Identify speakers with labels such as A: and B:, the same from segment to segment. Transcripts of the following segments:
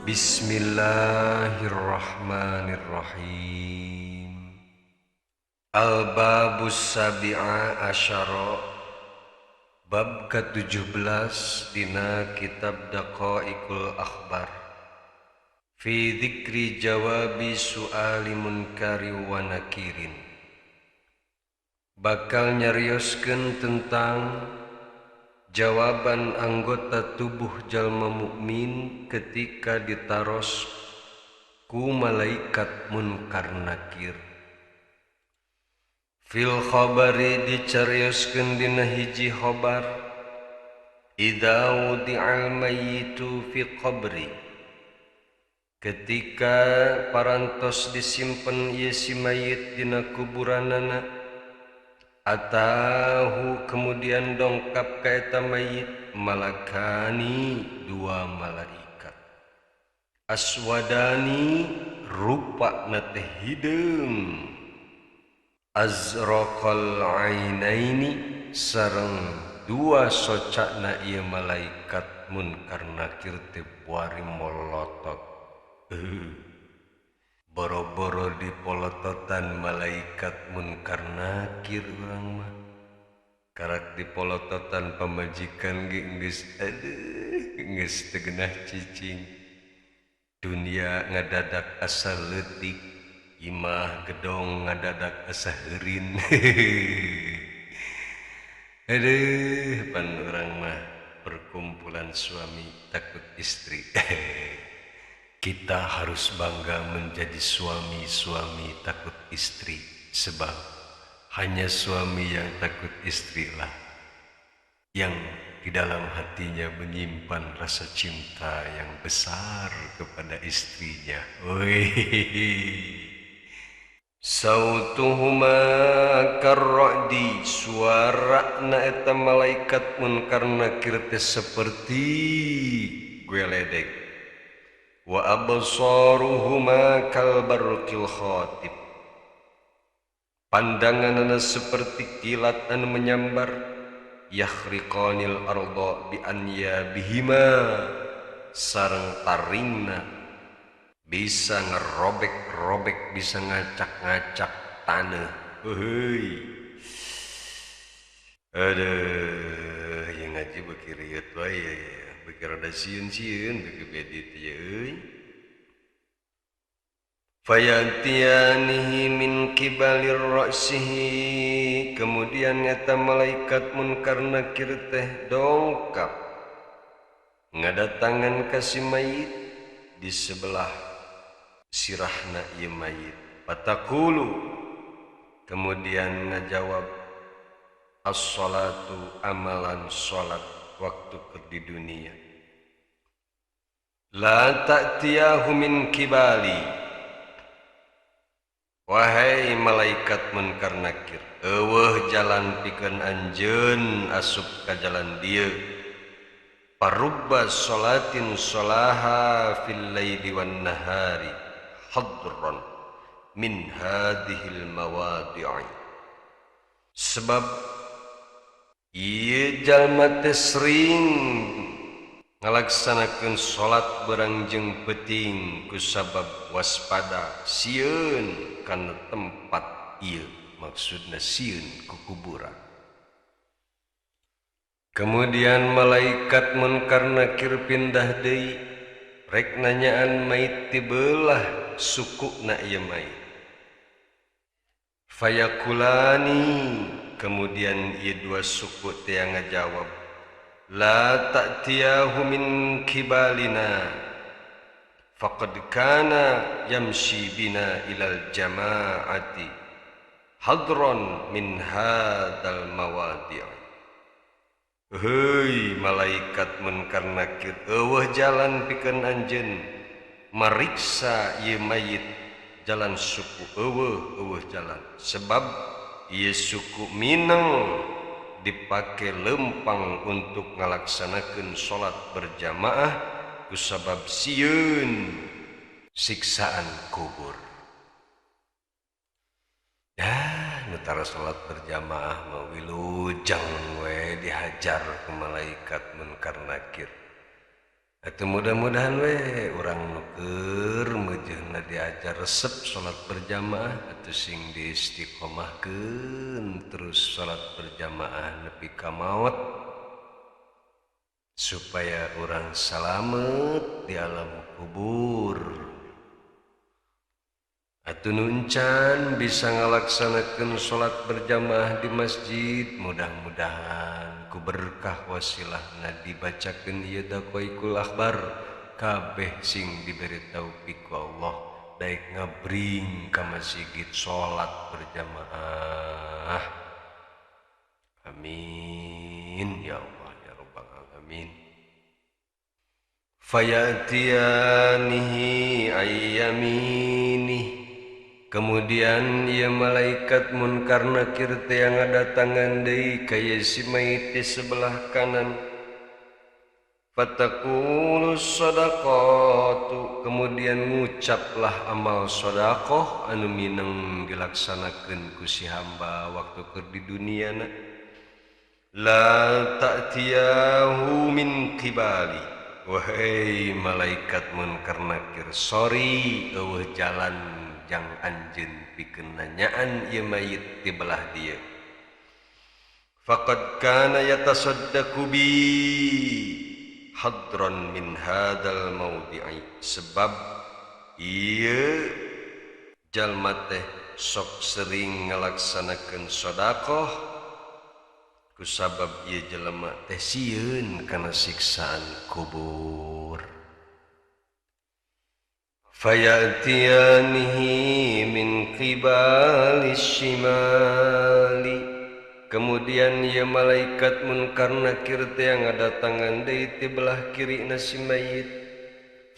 A: Bismillahirrahmanirrahim. Al-babus sabi'a asyara, bab ke-17 dina kitab Daqaiqul Akhbar. Fi dzikri jawabi su'ali munkari wa nakirin. Bakal nyarioskeun tentang jawaban anggota tubuh jalma mukmin ketika ditaros ku malaikat munkar nakir. Fil khabari dicarioskeun dina hiji khabar, idza wudi'al mayyitu fi qabri, ketika parantos disimpen ieu si mayit dina kuburanana, atahu kemudian dongkap ka eta mayit malakani dua malaikat, aswadani rupa na teh hideung, azraqal ainaini sareng dua socana ieu malaikat munkar nakir teh buari molotot. Boro-boro dipolototan malaikat munkar nakir, urang mah karak dipolototan pamajikan ge geus aduh, geus teu geunah cicing. Dunia ngadadak asa leutik, imah gedong ngadadak asa heurin. Aduh, pan urang mah perkumpulan suami takut istri. Kita harus bangga menjadi suami-suami takut istri, sebab hanya suami yang takut istri lah yang di dalam hatinya menyimpan rasa cinta yang besar kepada istrinya. Wih. Sautuhuma karra'di, suara na eta malaikat munkar nakir teh seperti geledek. Wa absaruhuma kal barqil khatib, pandanganana seperti kilat anu menyambar. Yakhriqanil arda bi anyabihima, sareng taringna bisa ngerobek-robek, bisa ngacak-ngacak tanah. Heuy, aduh, yang ngaji beuki rieut wae ya, beuki rada sieun-sieun beuki bedi teh ya euy. Fayatiyanihi min kibalir ra'sihi, kemudian eta malaikat munkar nakir teh dongkap ngadatangan ka si mayit di sebelah sirahna ieu mayit. Pataqulu, kemudian ngajawab, as-salatu, amalan salat waktu keur di dunia. La ta'tiyahu min kibali, wahai malaikat munkar nakir, eueuh jalan pikeun anjeun asup ka jalan dieu. Parubba salatin salaha fil laili wan nahari hadran min hadhil mawadi'i, sebab ieu jalma teh sering ngalaksanakeun salat beurang jeung peuting kusabab waspada sieun kana tempat ieu, maksudna sieun ku kuburan. Kemudian malaikat munkar nakir pindah deui rek nanyaan mayit ti beulah sukuna ieu mayit. Fayakulani, kemudian ieu dua suku teh ngajawab, la ta'tiyahu min kibalina faqad kana yamshi bina ilal jama'ati hadron min hadzal mawadi'. Heuy malaikat munkar nakir, eueuh jalan pikeun anjeun mariksa ieu mayit, jalan suku eueuh, eueuh jalan, sebab ieu suku mineng dipake lempang untuk ngalaksanakeun salat berjamaah kusabab sieun siksaan kubur. Dah nu tara salat berjamaah mah wilujeng we dihajar ku malaikat munkar nakir. Atuh mudah-mudahan we urang nu keur meujeuhna diajar resep salat berjamaah atuh sing diistiqomahkeun terus salat berjamaah nepi ka maot supaya urang salamet di alam kubur. Atuh nu encan bisa ngalaksanakeun salat berjamaah di masjid, mudah-mudahan ku berkah wasilahna dibacakeun ieu Daqoiqul Akhbar kabeh sing diberi taufik ku Allah daek ngabring ka masjid salat berjamaah. Amin ya Allah ya rabbal alamin. Fayatiyanihi ayyamini. Kemudian ia malaikat munkar nakir teh yang ngadatangan deui ka ieu si mayit di sebelah kanan. Fataqulu shadaqatu, kemudian ngucaplah amal sedekah anu mineng dilaksanakeun ku si hamba waktu keur di duniana. La ta'tiyahu min qibali. Wahai malaikat munkar nakir, sorry eueuh jalan jang anjeun pikeun nanyaan ieu mayit di belah dieu. Faqad kana yatasaddaqu bi hadran min hadzal maudi'i, sebab ieu jalma teh sok sering ngalaksanakeun sedekah kusabab ieu jelema teh sieun kana siksaan kubur. Fayatiyanihi min qibalis shimali. Kemudian ia malaikat munkar nakir teh yang ngadatangan deui ti belah kiri na si mayit.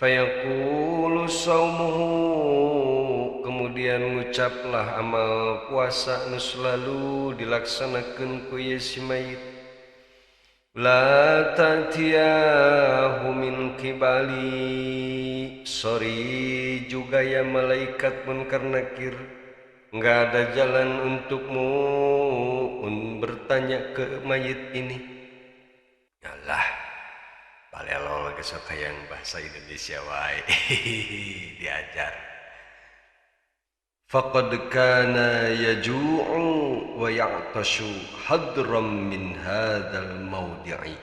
A: Fayaqulu saumuhu, kemudian ngucaplah amal puasa nu selalu dilaksanakeun ku ieu si mayit. La ta'tiyahu min qibali. Sorry juga ya malaikat munkar nakir, nggak ada jalan untukmu bertanya ke mayit ini. Alah, palelol geus hayang bahasa Indonesia wae diajar. Faqad kana yaju'u wa ya'tashu hadram min hadzal mawdi'i.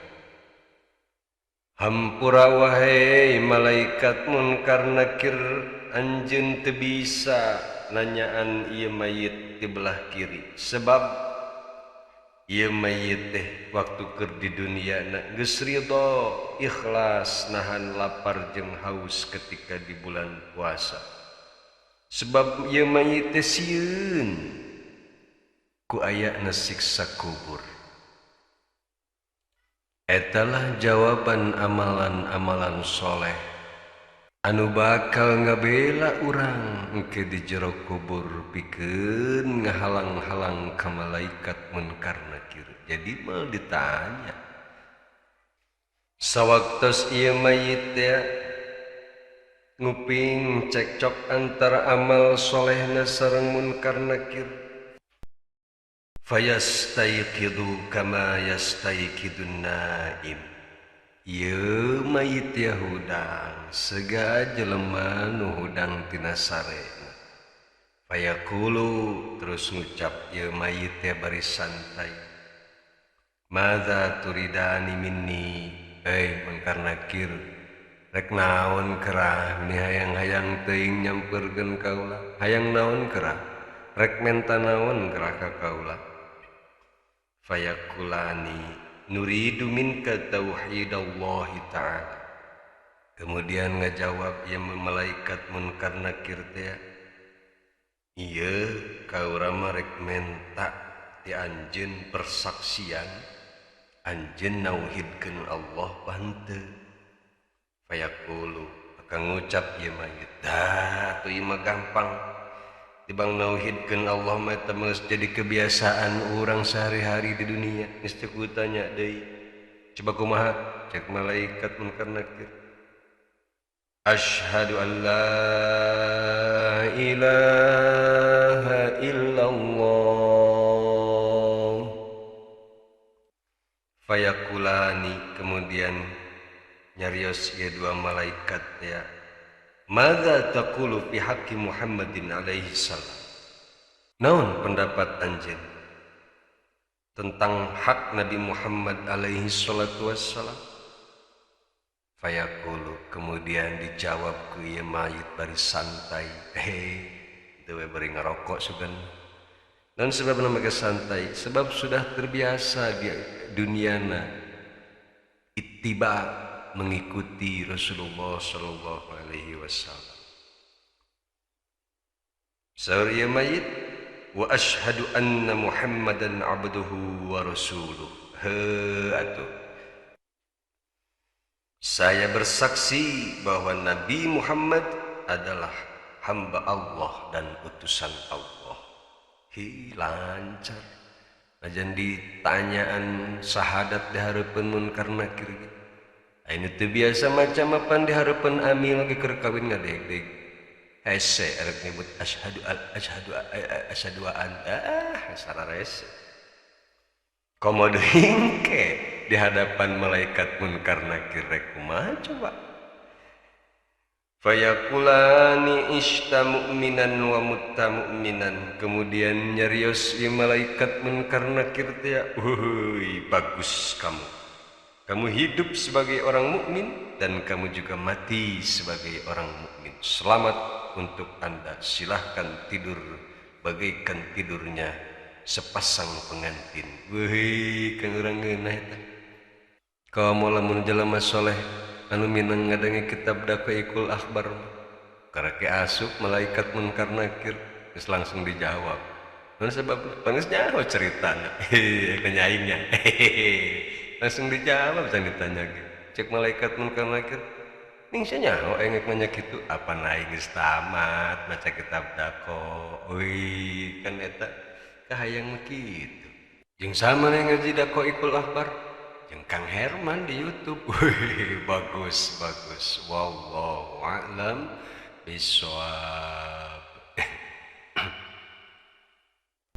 A: Hampura wahai malaikat munkar nakir, anjeun teu bisa nanyaan ieu mayit di belah kiri, sebab ieu mayit teh waktu keur di dunia na geus ridho ikhlas nahan lapar jeung haus ketika di bulan puasa. Sebab ieu mayit teh sieun ku ayana siksa kubur. Etalah jawaban amalan-amalan soleh anu bakal ngabela urang engke di jero kubur pikeun ngahalang-halang ka malaikat munkar nakir. Jadi mal ditanya sawaktos ieu mayit teh nguping cekcok antara amal solehna sareng munkar nakir. Fayastayqidu kama yastayqidun naim. Ieu mayit teh hudang sega jelema nu hudang tina sarena. Fayaqulu, terus ngucap ieu mayit teh bari santai. Madza turidani minni? Munkar nakir, rek naon kerah meni hayang-hayang teuing nyamperkeun kaula. Hayang naon kerah? Rek menta naon kerah ka kaula? Fayakulani nuridu minka tauhidallahi ta'ala. Kemudian ngajawab ieu malaikat munkar nakir teh, ieu kaula mah rek menta ti anjeun persaksian anjeun nauhidkeun Allah henteu. Fayaqulu, akan ngucap ieu mayit, dah atuh ieu mah gampang. Tibang nauhidkeun Allah mah eta geus jadi kebiasaan urang sehari-hari di dunia. Geus teu kudu tanya deui. Coba kumaha? Cek malaikat munkar nakir. Asyhadu an la ilaha illallah. Fayakulani, kemudian Nyarios ieu dua malaikat ya, madza taqulu fi haqqi Muhammadin alaihi salam, naon pendapat anjeun tentang hak Nabi Muhammad alaihi salatu wassalam? Fayaqulu, kemudian dijawab ku ieu mayit bari santai, hei teu we bari ngarokok sugan. Dan sebab make santai, sebab sudah terbiasa di duniana ittiba mengikuti Rasulullah sallallahu alaihi wasallam. Saur ieu mayit, wa asyhadu anna Muhammadan abduhu wa rasuluh. Heuh atuh, saya bersaksi bahwa Nabi Muhammad adalah hamba Allah dan utusan Allah. Hi, lancar. Ajan ditanyaan syahadat di hareupeun munkar nakir ge. Ini teu biasa macam apa di hareupeun amil ge keur kawin ngadeg-deg. Hese erek nyebut asyhadu asyhadu asyhadu an, ah sararese. Komo deui engke di hadapan malaikat munkar nakir rek kumaha coba? Fayakulani ishta mu'minan wa mutta mu'minan. Kemudian nyarios ieu malaikat munkar nakir teh, "Wuih, bagus kamu. Kamu hidup sebagai orang mukmin dan kamu juga mati sebagai orang mukmin. Selamat untuk Anda. Silahkan tidur bagaikan tidurnya sepasang pengantin." Wih, kan urang ngeunah eta. Kamu lamun jelema soleh anu minang ngadange kitab Daqaiqul Akhbar, karek asup malaikat munkar nakir geus langsung dijawab. Naon sebab geus nyaho ceritana. Hehe, nyaingnya. Langsung dijawab can ditanya ge. Cek malaikat munkar nakir, ning sia nyaho aing rek nanya kitu, apa aing geus tamat maca kitab dako. Wih, kan eta kahayang mah kitu. Jeung sama ngaji Daqaiqul Akhbar jeung Kang Herman di YouTube. Wih, bagus bagus. Wallahu a'lam bishawab.